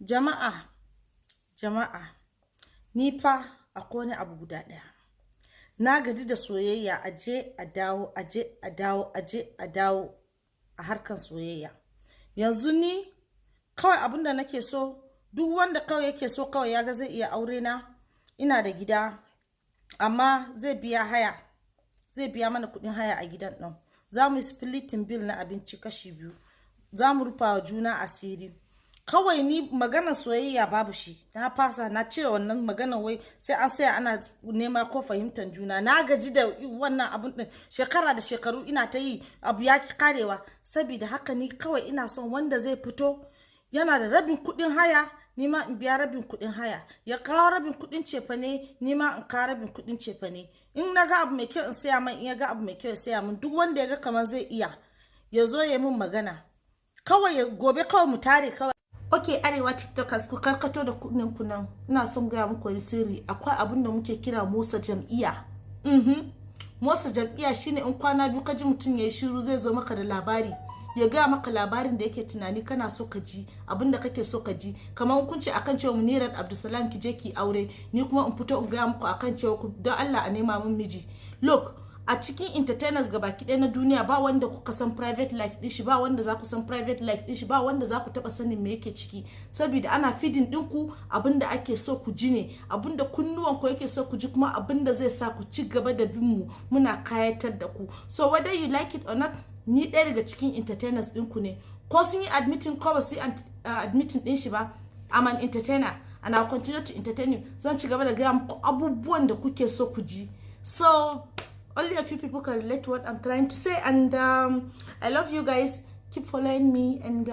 Jama'a, jama'a, ni fa akwai wani abu guda ɗaya. Na gaji da soyayya, a je a dawo, a je a dawo, a je a dawo a harkan soyayya. Yanzu ni kawai abin da nake so, duk wanda kawai yake so, kawai ya ga zai iya aure na, ina da gida, amma zai biya haya, zai biya mana kuɗin haya a gidan ɗin. Za mu yi splitting bill na abinci kashi biyu. Za mu rufa wa juna asiri. Kawai ni maganar soyayya babu shi, na fasa, na cire wannan maganar wai sai an saya ana nema ko fahimtar juna. Na gaji da wannan abun din, shekara da shekaru ina ta yi, abu ya ki karewa. Saboda haka ni kawai ina son wanda zai fito yana da rabin kuɗin haya, ni ma in biya rabin kuɗin haya, ya kawo rabin kuɗin cefane, ni ma in kawo rabin kuɗin cefane. In na ga abu mai kyau in saya min, in ya ga abu mai kyau ya saya min. Duk wanda ya ga kamar zai iya, ya zo ya min magana kawai, gobe kawai mu tare kawai. Ok, Arewa TikTokers, ku karkato da kunnen ku nan, ina son gaya muku wani sirri. Akwai abin da muke kira motsa jam'iyya. Motsa jam'iyya shine in kwana biyu ka ji mutum ya yi shiru, zai zo maka da labari, ya gaya maka labarin da yake tunani kana so ka ji, abin da kake so ka ji. Kamar kun ce akan cewa Munirat Abdulsalam, ki je ki aure, ni kuma in fito in gaya muku akan cewa ku don Allah a nema min miji. Look, a cikin entertainers gabaki ɗaya na duniya, ba wanda kuka san private life din shi, ba wanda za ku san private life din shi, ba wanda za ku taba sanin me yake ciki, saboda ana feeding ɗinku abinda ake so ku ji ne, abinda kunnuwan ku yake so ku ji, kuma abinda zai sa ku ci gaba da bin mu, muna kayatar da ku. So whether you like it or not, ni ɗaya daga cikin entertainers ɗinku ne. Ko sun yi admitting ko ba su yi admitting ɗin shi ba, I'm an entertainer and I'll continue to entertain you. Zan ci gaba da gaya muku abubuwan da kuke so ku ji. So only a few people can relate to what I'm trying to say, and I love you guys. Keep following me and